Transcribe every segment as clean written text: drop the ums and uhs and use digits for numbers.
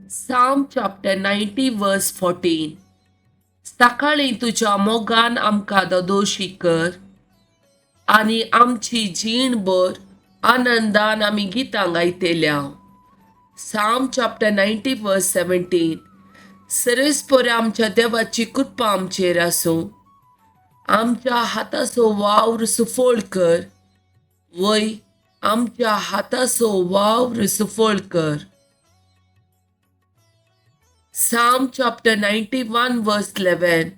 Psalm chapter 90 verse 14. सकाळीं तुज्या मोगान आमकां ददोशी कर आनी आमची जीणभर आनंदान आमी गितां गायतल्या. Psalm chapter 90 verse 17. सर्वेस्पर आमच्या देवाची कृपा आमचेर आसूं. आमच्या हाताचो वावर सुफळ कर, वय आमच्या हाताचो वावर सुफळ कर. Psalm chapter 91 verse 11.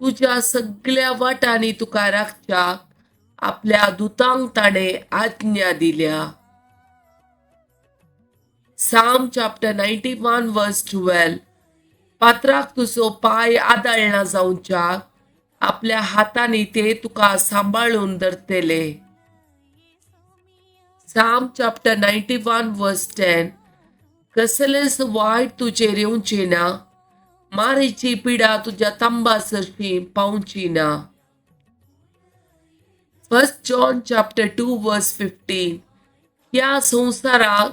तुज्या सगळ्या वाटांनी तुका राखच्याक आपल्या दुतांक ताणें आज्ञा दिल्या. Psalm chapter 91 verse 12. पात्राक तुजो पांय आदळना जावच्याक आपल्या हातांनी ते तुका सांबाळून धरतले. Psalm chapter 91 verse 10. कसलेंच वायट तुजेर येवचें ना, मारीची पिडा तुज्या तांबा सरशी पावची ना. 1 John chapter 2 verse 15. ह्या संवसाराक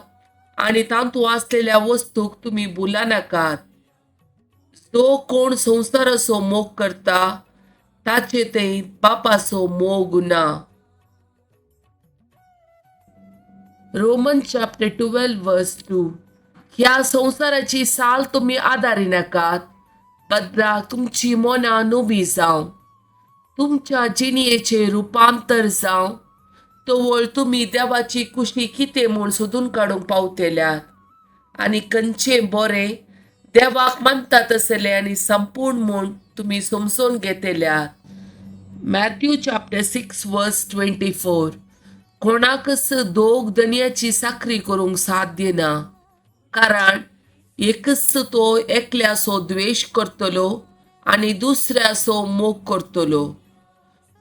आनी तातूंत आसलेल्या वस्तूक तुमी भुला नाकात. जो कोण संवसाराचो मोग करता ताचे थंय बापाचो मोग ना. Roman chapter 12 verse 2. ह्या संवसाराची साल तुमी आदारी नाकात, बदलाक तुमची मनां नवी जावं, तुमच्या जिणयेचें रुपांतर जावं, तवळ तुमी देवाची कुशी कितें म्हूण सोदून काडूंक पावतल्यात आनी खंयचें बरें देवाक मानता तसलें आनी संपूर्ण म्हूण तुमी समजून घेतल्यात. Matthew chapter 6 verse 24. कोणाकच दोग धनयाची चाकरी करूंक साध्य ना, कारण एकच तो एकल्याचो द्वेश करतलो आनी दुसऱ्याचो मोग करतलो,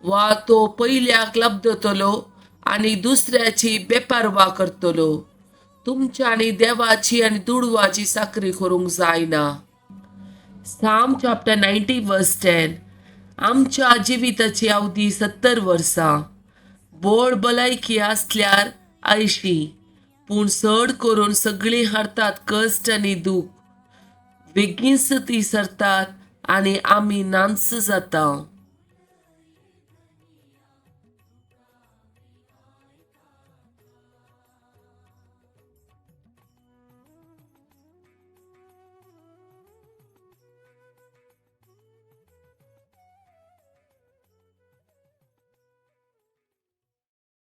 वा तो पयल्याक लब्दतलो आनी दुसऱ्याची बेपारवा करतलो. तुमच्या आनी देवाची आनी दुडवाची चाकरी करूंक जायना. Psalm chapter 90 verse 10. आमच्या जिविताची अवधी 70 वर्सां, बोड भलायकी आसल्यार 80, पूण चड करून सगळीं हाडतात कश्ट आनी दूख, बेगीनच ती सरतात आनी आमी नांच जाता.